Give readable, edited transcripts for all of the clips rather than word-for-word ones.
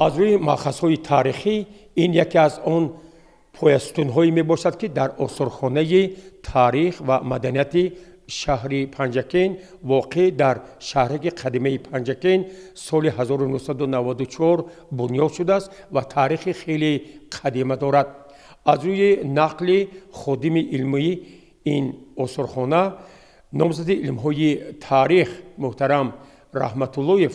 Аз рӯи маъхазҳои таърихӣ ин яке аз он поястунҳое мебошад, ки дар осорхонаи таърих ва маданияти шаҳри Панҷакент, воқеъ дар шаҳраки қадимаи Панҷакент, соли 1994 бунёд шудааст ва таърихи хеле қадима дорад. Аз рӯи нақли ходими илмии ин осорхона, номзади илмҳои таърих муҳтарам Раҳматуллоев,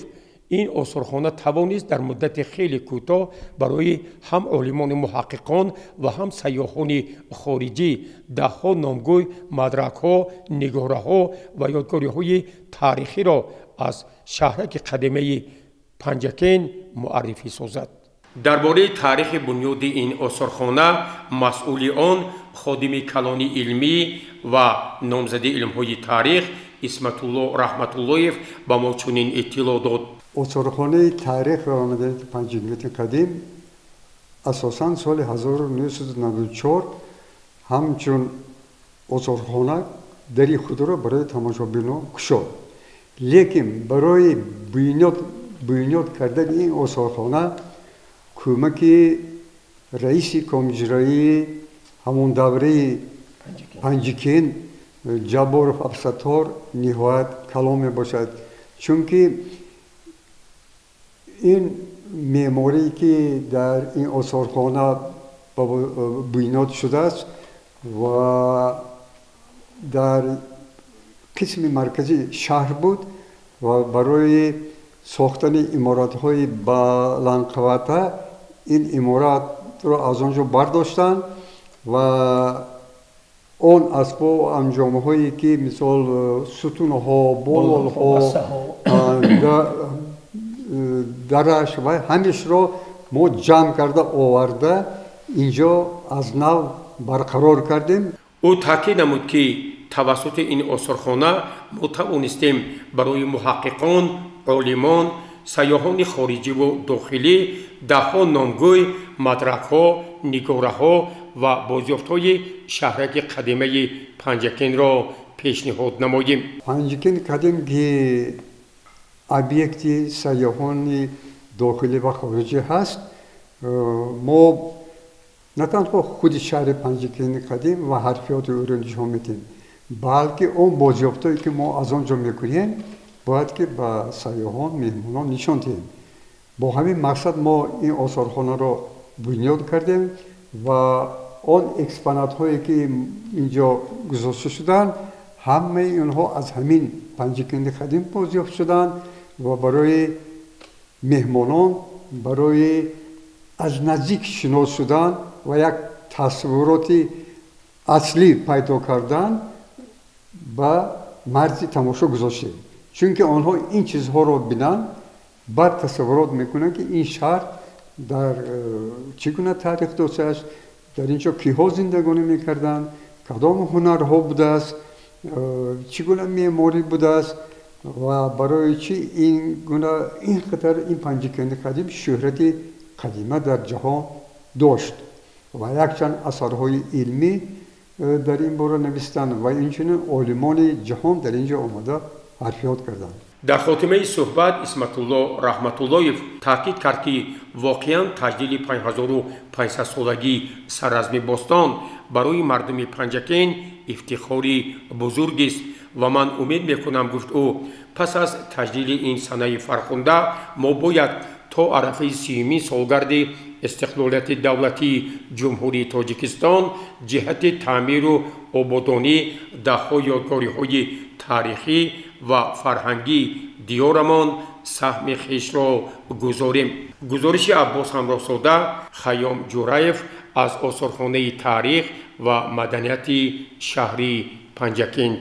ин осорхона тавонист дар муддати хеле кӯтоҳ барои ҳам олимону муҳаққиқон ва ҳам сайёҳони хориҷӣ даҳҳо номгӯй, мадракҳо, нигораҳо ва ёдгориҳои таърихиро аз шаҳраки қадимаи Панҷакент муаррифӣ созад. Дар бораи таърихи бунёди ин осорхона масъули он, ходими калони илмӣ ва номзади илмҳои таърих Исматулло Раҳматуллоев ба мо чунин иттилоъ дод. Осорхонаи таърих ва маданияти Панҷакенти қадим асосан соли 1994 ҳамчун осорхона дари худро барои тамошобинон кушод. Лекин барои бунёд кардани ин осорхона кӯмаки раиси комиҷроии ҳамон давраи Панҷакент Ҷабборов Абсатор ниҳоят калон мебошад, чунки ин меъморие ки дар ин осорхона бунёд шудааст ва дар қисми маркази шаҳр буд ва барои сохтани иморатҳои баландқавата ин иморатро аз он ҷо бардоштанд ва он асбобу анҷомҳое ки мисол сутунҳо, бололҳо, дараш ва ҳамешро мо ҷамъ карда оварда инҷо аз нав барқарор кардем. Ӯ таъкид намуд, ки тавассути ин осорхона мо тавонистем барои муҳаққиқон, олимон, сайёҳони хориҷиву дохилӣ даҳҳо номгӯй, мадракҳо, нигораҳо ва бозёфтҳои шаҳраки қадимаи Панҷакентро пешниҳод намоем. Панҷакенти қадим ки объекти сайёҳони дохилӣ ва хориҷӣ ҳаст, мо на танҳо худи шаҳри Панҷакенти қадим ва ҳарфиёти ӯро нишон медиҳем, балки он бозёфтҳое ки мо аз он ҷо мекунем бояд ки ба сайёҳон, меҳмонон нишон диҳем. Бо ҳамин мақсад мо ин осорхонаро бунёд кардем ва он экспонатҳое ки инҷо гузошта шуданд, ҳамаи онҳо аз ҳамин Панҷакенти қадим бозёфт шуданд ва барои меҳмонон, барои аз наздик шинос шудан ва як тасаввуроти аслӣ пайдо кардан ба марзи тамошо гузоштем. Чунки онҳо ин чизҳоро бинанд, баъд тасаввурот мекунанд, ки ин шаҳр дар чӣ гуна таърих доштааст, дар ин ҷо киҳо зиндагонӣ мекарданд, кадом ҳунарҳо будааст, чӣ гуна меъморӣ будааст ва барои чӣ ин гуна ин қадар ин Панҷакенти қадим шӯҳрати қадима дар ҷаҳон дошт ва якчанд асарҳои илмӣ дар ин бора навистанд ва инчунин олимони ҷаҳон дар ин ҷо омада ҳарфиёт карданд. Дар хотимаи суҳбат Исматулло Раҳматуллоев таъкид кард, ки воқеан таҷлили 5500-солагии саразми бостон барои мардуми Панҷакент ифтихори бузургест ва ман умед мекунам, гуфт ӯ, пас аз таҷлили ин санаи фархунда мо бояд то арафаи 30-умин солгарди истиқлолияти давлатии Ҷумҳурии Тоҷикистон ҷиҳати таъмиру ободонӣ даҳҳо ёдгориҳои таърихӣ ва фарҳангии диёрамон саҳми хешро гузорем. Гузориши Аббос Ҳамроҳзода, Хайём Ҷураев аз осорхонаи таърих ва маданияти шаҳри Панҷакент.